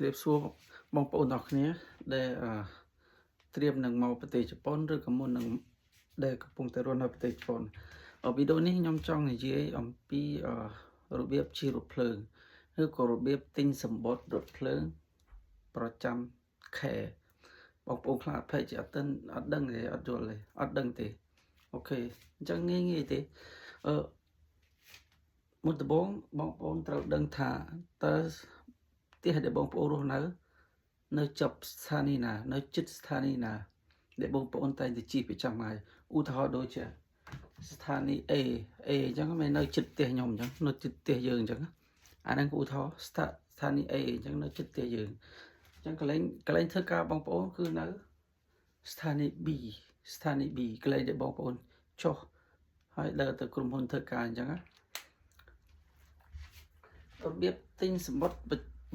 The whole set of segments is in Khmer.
រាបសួរបងប្អូនទាំងអស់គ្នាដែលត្រៀមនឹងមកប្រទេសជប៉ុនឬក៏មុននឹងដែលកំពុងតែរស់នៅប្រទេសជប៉ុនវីដេអូនេះខ្ញុំចង់និយាយអំពីរបៀបជិះរថភ្លើងឬក៏របៀបទិញសំបុត្ររថភ្លើងប្រចាំខែបងប្អូនខ្លះភ័យជាអត់ទាន់អត់ដឹងទេអត់យល់ទេអត់ដឹងទេOK អញ្ចឹងងាយងាយទេអឺមុនដំបូងបងប្អូនត្រូវដឹងថាតើផ្ទះដែលបងប្អូនរស់នៅ នៅចប់ស្ថានីយ៍ណានៅជិតស្ថានីយ៍ណាដែលបងប្អូនតែងតែជិះប្រចាំថ្ងៃឧទាហរណ៍ដូចជាស្ថានីយ៍ A A អញ្ចឹងមិននៅជិតផ្ទះខ្ញុំអញ្ចឹងនៅជិតផ្ទះយើងអញ្ចឹងអាហ្នឹងគឺឧទាហរណ៍ស្ថានីយ៍ A អញ្ចឹងនៅជិតផ្ទះយើងអញ្ចឹងកន្លែងកន្លែងធ្វើការបងប្អូនគឺនៅស្ថានីយ៍ B ស្ថានីយ៍ B កន្លែងដែលបងប្អូនចុះហើយដើរទៅក្រុមហ៊ុនធ្វើការអញ្ចឹងណារបៀបទិញសំបុត្រ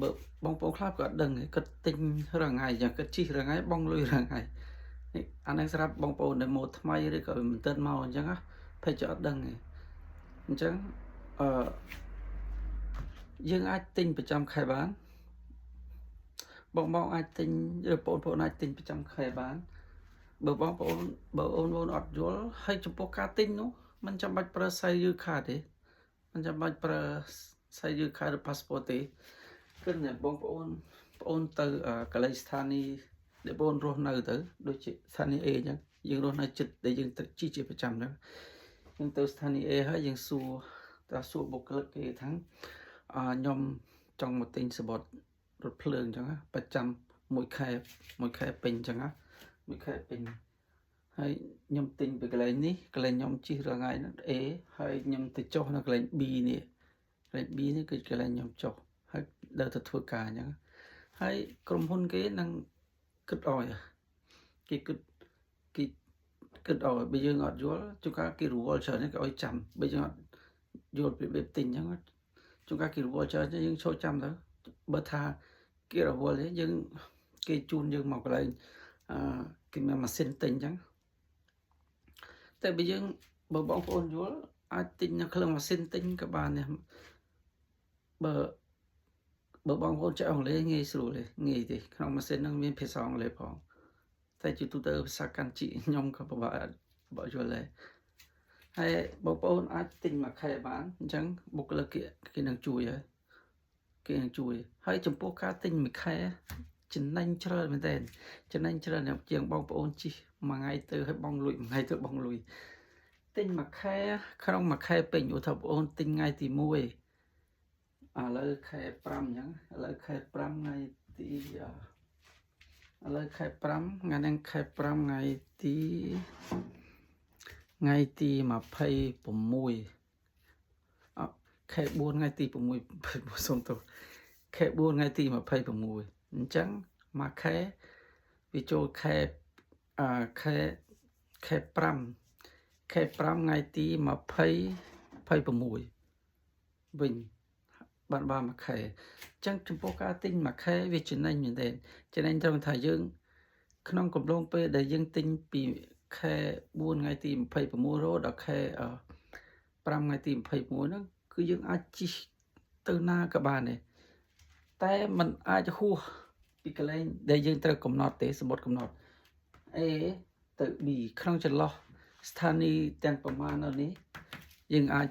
បើបងប្អូនខ្លះក៏អត់ដឹងទេគាត់ទិញរាល់ថ្ងៃអញ្ចឹងគាត់ជិះរាល់ថ្ងៃបងលុយរាល់ថ្ងៃនេះអានេះសម្រាប់បងប្អូនដែលមកថ្មីឬក៏មិនទាន់មកអញ្ចឹងណាភ័យចអត់ដឹងទេអញ្ចឹងអឺយើងអាចទិញប្រចាំខែបានបងបងអាចទិញឬបងប្អូនអាចទិញប្រចាំខែបានបើបងប្អូនបើអូនអូនអត់យល់ហើយចំពោះការទិញនោះមិនចាំបាច់ប្រើ 在留カード ទេមិនចាំបាច់ប្រើ在留カード ឬ passport ទេគឺតែបងប្អូនបងអូនទៅកន្លែងស្ថានីយ៍ដែលបងរស់នៅទៅដូចជាស្ថានីយ៍ A អញ្ចឹងយើងរស់នៅជិតដែលយើងជិះជាប្រចាំអញ្ចឹងយើងទៅស្ថានីយ៍ A ហើយយើងសួរតើសួរបុគ្គលិកគេថាអខ្ញុំចង់មកទិញសំបុត្ររថភ្លើងអញ្ចឹងប្រចាំមួយខែមួយខែពេញអញ្ចឹងណាមួយខែពេញហើយខ្ញុំទិញពីកន្លែងនេះកន្លែងខ្ញុំជិះរាល់ថ្ងៃហ្នឹង A ហើយខ្ញុំទៅចុះនៅកន្លែង B នេះកន្លែង B នេះគឺកន្លែងខ្ញុំចុះហើយដើរទៅធ្វើការអញ្ចឹងហើយក្រុមហ៊ុនគេនឹងគិតឲ្យគេគិតគេគិតឲ្យបើយើងអត់យល់ជួនកាលគេរវល់ច្រើនគេឲ្យចាំបើយើងអត់យល់ពីរបៀបទិញអញ្ចឹងជួនកាលគេរវល់ច្រើនយើងចូលចាំទៅបើថាគេរវល់ទេយើងគេជូនយើងមកកន្លែងអឺគេមានម៉ាស៊ីនទិញអញ្ចឹងតែបើយើងបើបងប្អូនយល់អាចទិញនៅក្នុងម៉ាស៊ីនទិញក៏បានដែរបើបើបងប្អូនចេះអង់គ្លេសងាយស្រួលទេងាយទេក្នុងម៉ាស៊ីនហ្នឹងមានភាសាអង់គ្លេសផងតែជាទូទៅភាសាកាន់ជីខ្ញុំក៏ពិបាកបើយល់ដែរហើយបងប្អូនអាចទិញមួយខែបានអញ្ចឹងបុគ្គលិកគេគេនឹងជួយហើយគេនឹងជួយហើយចំពោះការទិញមួយខែចំណេញច្រើនមែនទែនចំណេញច្រើនជាងបងប្អូនជិះមួយថ្ងៃទៅឲ្យបងលុយមួយថ្ងៃទៅបងលុយទិញមួយខែក្នុងមួយខែពេញឧទាហរណ៍បងប្អូនទិញថ្ងៃទី1ឥឡូវខែ5អញ្ចឹងឥឡូវខែ5ថ្ងៃទីឥឡូវខែ5ថ្ងៃហ្នឹងខែ5ថ្ងៃទី26អខែ4ថ្ងៃទី6សូមទោសខែ4ថ្ងៃទី26អញ្ចឹងមួយខែវាចូលខែអខែខែ5ខែ5ថ្ងៃទី20 26វិញបានបានមួយខែអញ្ចឹងចំពោះការទិញមួយខែវាចំណេញមែនទែនចំណេញត្រង់ថាយើង ក្នុងកំឡុងពេលដែលយើងទិញពីខែ4ថ្ងៃទី26រហូតដល់ខែ5ថ្ងៃទី26ហ្នឹងគឺយើងអាចជិះទៅណាក៏បានដែរតែมันអាចហួសពីកន្លែងដែលយើងត្រូវកំណត់ទេសំបុត្រកំណត់ A ទៅ B ក្នុងចន្លោះស្ថានីយ៍ទាំងប្រមាណនៅនេះយើងអាច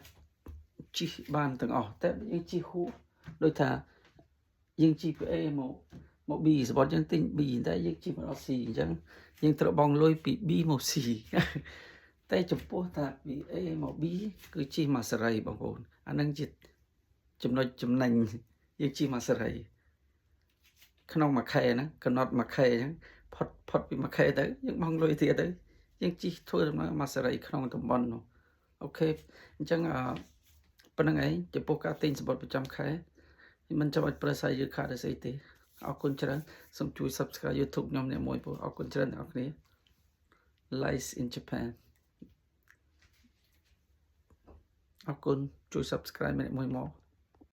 ជិះបានទាំងអស់តែយើងជិះហួសដូចថាយើងជិះពី A មក B សំបុត្រយើងទិញ B តែយើងជិះមកដល់ C អញ្ចឹងយើងត្រូវបង់លុយពី B មក C តែចំពោះថាពី A មក B គឺជិះមកសេរីបងប្អូនអានឹងជាចំណុចចំណេញយើងជិះមកសេរីក្នុងមួយខែហ្នឹងកំណត់មួយខែអញ្ចឹងផុតផុតពីមួយខែទៅយើងបង់លុយទៀតទៅយើងជិះធ្វើដំណើរមកសេរីក្នុងតំបន់នោះOK អញ្ចឹងអឺប៉ុណ្្នឹងឯងចំពោះការទិញសំបុត្រប្រចាំខែមិនចាំបាច់ប្រើ在留カードស្អីទេអរគុណច្រើនសូមជួយ Subscribe YouTube ខ្ញុំអ្នកមួយព្រោះអរគុណច្រើនអ្នកនរគ្នា Life in Japan អរគុណជួយ Subscribe ម្នាក់មួយមក។